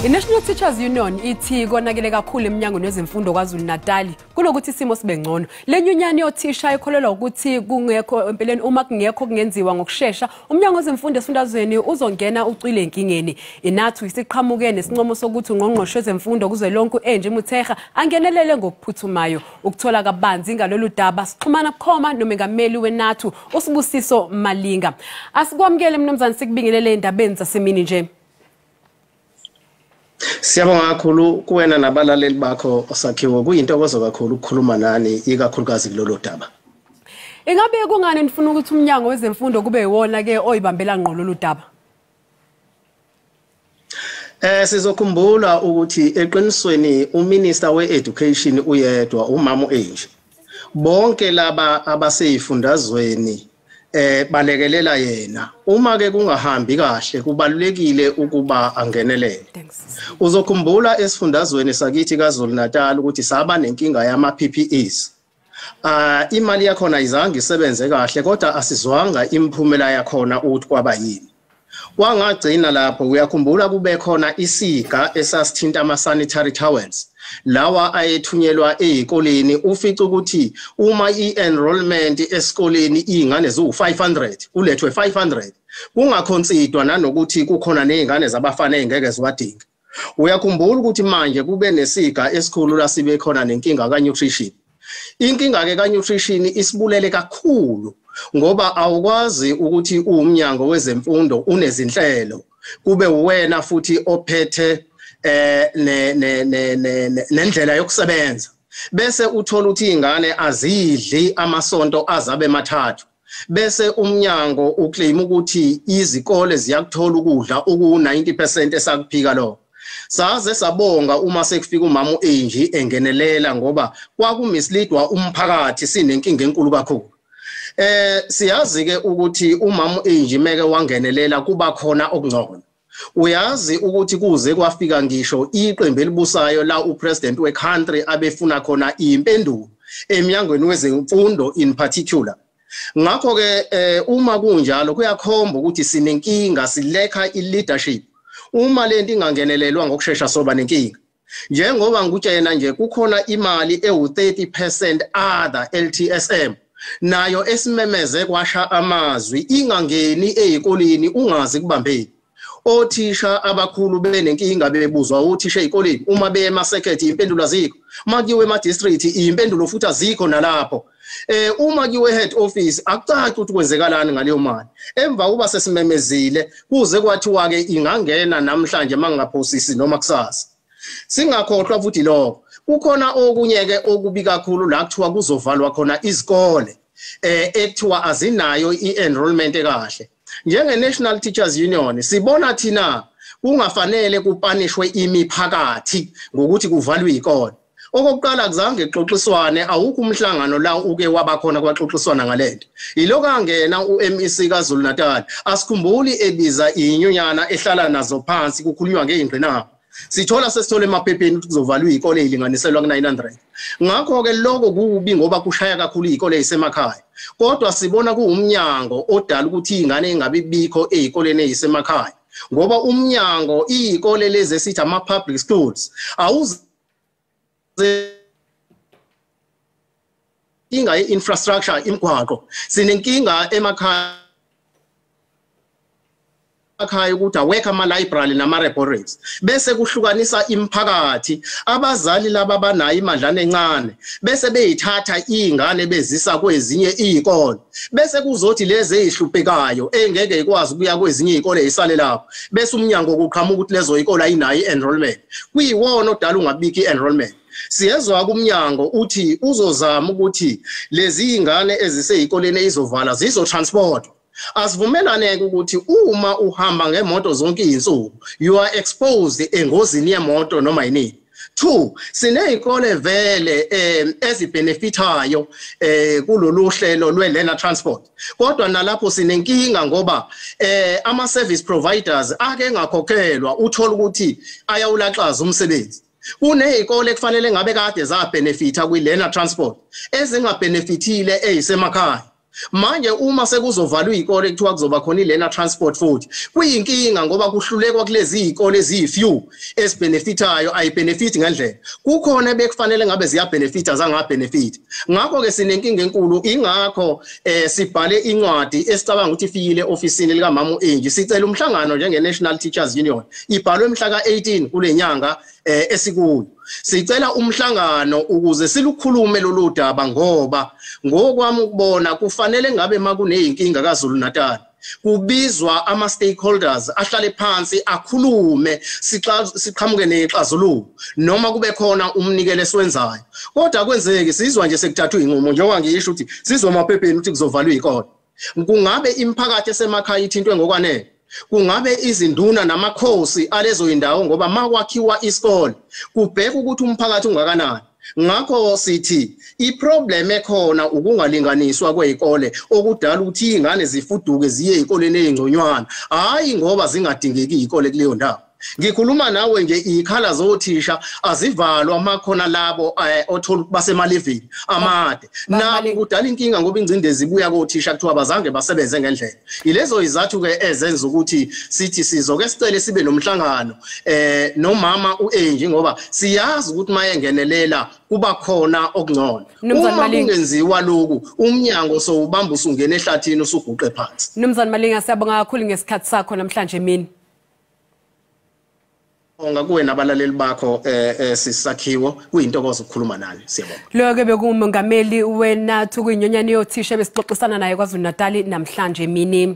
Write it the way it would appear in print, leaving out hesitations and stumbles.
I-National Teachers Union ithi konakele kakhulu eminyangweni wezemfundo KwaZulu-Natal kunokuthi isimo sibe ngcono. Le nyunyana yothisha ikholelwa ukuthi kungekho empeleni uma kungekho kungenziwa ngokushesha umnyango wezemfundo esifundazweni uzongena ucwile enkingeni. INATU isiqhamuke nesincomo sokuthi ungqongqoshe wezemfundo kuzwelonke u-Angie Motshekga angenelele ngokuphuthumayo. Ukuthola kabanzi ngalolu daba sixhumana bukhoma nomengameli weNATU uSibusiso Malinga. Asikwamukele mnumzane, sikubingelele endabeni zasemini nje. Siyabonga kakhulu kuwena nabalaleli bakho Sakhiwo, kuyintokozo kakhulu ukukhuluma nani ikakhulukazi kulolu daba. Ingabe kungani nifuna ukuthi umnyango wezemfundo kube yiwona ke oyibambela ngqo lolu daba? Sizokhumbula ukuthi eqinisweni uMinister we-Education uyedwa, umama u-Angie. Bonke laba abaseyifundazweni balekelela yena. Uma ke kungahambi kahle kubalulekile ukuba angenelele. Uzokhumbula esifundazweni sakithi KwaZulu Natal ukuthi saba nenkinga yama PPEs. Imali yakhona izange isebenze kahle kodwa asizwanga imiphumela yakhona ukuthi kwaba yini. Wangagcina lapho, uyakhumbula kube khona isiga esasithinta ama sanitary towels lawa ayethunyelwa ezikoleni, ufica ukuthi uma i-enrollment esikoleni izingane ziwu-500 kulethwe 500 kungakhonsidwa nanokuthi kukhona nezingane zabafana ezingeke ziwadinge. Uyakhumbula ukuthi manje kube nesiga esikhulu la sibe khona nenkinga ka-nutrition. Inkinga ke ka-nutrition isibulele kakhulu ngoba awukwazi ukuthi uwumnyango wezemfundo unezinhlelo kube uwena futhi ophethe nendlela yokusebenza, bese uthola ukuthi izingane azidli amasonto azabe mathathu, bese umnyango uclaim ukuthi izikole ziyakuthola ukudla oku 90% esakuphika lo. Saze sabonga uma sekufika umama uAngie engenelela ngoba kwakumisleadwa umphakathi, sinenkinga enkulu kakhulu. Siyazi ke ukuthi umama uAngie meke wangenelela kuba khona okungcono. Uyazi ukuthi kuze kwafika ngisho iqembu elibusayo la upresident weCountry abefuna khona impendulo eminyangweni wezemfundo in particular. Ngakho ke uma kunjalo kuyakhomba ukuthi sinenkinga, silekha i-leadership. Uma lento ingangenelelwa ngokushesha soba nenkinga. Njengoba ngikutshena nje kukhona imali ewu 30% other LTSM nayo esimemeze kwasha amazwi ingangeni ezikoleni ungazi kubambeni. Othisha abakhulu benenkinga bebuzwa othisha ezikoleni uma beye emasekhethi impendulo azikho, uma kuyiwe ema-district impendulo futhi azikho nalapho. Uma kuyiwe head office akucaci ukuthi kwenzekalani ngaleyo mali. Emva kuba sesimemezile kuze kwathiwa ke ingangena namhlanje mangingaphosisi noma kusasa. Singakhohlwa futhi lokho. Kukhona okunye ke okubi kakhulu la kuthiwa kuzovalwa khona izikole ekuthiwa azinayo i-enrollment ekahle. Njenge National Teachers Union sibona thina kungafanele kupanishwe imiphakathi ngokuthi kuvalwe izikole. Okokuqala kuzange kuxoxiswane, awukho umhlangano la uke wabakhona kwaxoxiswana ngalento. Yiloko angena uMEC kaZulu Natal, asikhumbuli ebiza inyunyana ehlala nazo phansi kukhulunywa ngeingqinamba. Sithola sesithola emaphepheni ukuthi kuzovalwa izikole ezilinganiselwa ku 900. Ngakho ke lokho kubi ngoba kushaya kakhulu izikole ezisemakhaya. Kodwa sibona kuwumnyango odala ukuthi izingane engabe bikho ezikoleni ezisemakhaya. Ngoba umnyango izikole lezi esithi ama public schools awuze inkinga ye-infrastructure imigwaqo, sinenkinga emakhaya ukuthi awekho ama-library nama-laboratories, bese kuhlukanisa imiphakathi. Abazali laba banayo imadlana encane bese beyithatha iy'ngane bezisa kwezinye iy'kole, bese kuzothi lezi ey'hluphekayo engeke ikwazi ukuya kwezinye iy'kole y'sale lapho, bese umnyango kuqhamuka ukuthi lezo y'kole ayinayo i-enrollment. Kuyiwona odala ungabikho i-enrollment. Siyezwa kumnyango uthi uzozama ukuthi lezi iy'ngane ezisey'koleni eyizovala zizotransportwa. Asivumelane ukuthi uma uhamba ngemoto zonke izinsuku you are exposed engozini yemoto noma yini. 2 sinezikole vele ezibenefitayo kulolu hlelo lwe-learner transport, kodwa nalapho sinenkinga ngoba ama service providers ake engakhokhelwa, uthola ukuthi ayawulaxaza umsebenzi. Kunezikole kufanele ngabe kade zabenefita kwi-learner transport ezingabenefitile ezisemakhaya. Manje uma sekuzovalwa izikole kuthiwa kuzoba khona i-learner transport futhi kuyinkinga, ngoba kuhlulekwa kulezi izikole eziyi-few esibenefithayo, ayibenefit ngendlela. Kukhona bekufanele ngabe ziyabenefita, zangabenefit. Ngakho-ke sinenkinga enkulu. Ingakho sibhale incwadi esicabanga ukuthi ifikile ofisini likamama u-Angie, sicela umhlangano njenge-National Teachers Union. Ibhalwe mhla ka-18 kule nyanga esikuyo. Sicela umhlangano ukuze silukhulume lolu daba, ngoba ngokwami ukubona kufanele ngabe makuneyinkinga kaZulu Natal kubizwa ama stakeholders ahlale phansi akhulume, siqhamuke nexazululo, noma kube khona umnikelo esiwenzayo. Kodwa kwenzeki, sizwa nje sekuthathwa inqumo, njengoba ngisho ukuthi sizwa emaphepheni ukuthi kuzovalwa izikole. Kungabe imiphakathi esemakhaya ithintwe ngokwanele? Kungabe izinduna namakhosi alezo indawo? Ngoba makwakhiwa isikole kubheka ukuthi umphakathi ungakanani. Ngakho sithi iproblem ekhona ukungalinganiswa kwezikole, okudala ukuthi izingane zifuduke ziye ezikoleni ezingconywana, hayi ngoba zingadingeki izikole kuleyo ndawo. Ngikhuluma nawe nje, ikhala zothisha azivalwa makhona labo othola basemalivini amade, nabo kudala inkinga ngoba ingcindezi ibuya kothisha, kuthiwa bazange basebenze ngendlela. Ilezo izathu ke ezenza ukuthi sithi sizoke sicele sibe nomhlangano nomama uAngie, ngoba siyazi ukuthi mayengenelela kuba khona okungcono. Uma kungenziwa lokhu, umnyango sowubamba usungena ehlathini usuguqe phansi. Mnumzane Malinga, siyabonga kakhulu ngesikhathi sakho namhlanje emini. Bonga kuwe nabalaleli bakho, sisakhiwo, kuyintokozo ukukhuluma nani. Siyabonga. Lo ke bekumongameli weNATU, kuyinyonyane yothisha, besixoxisana naye KwaZulu Natal namhlanje emini.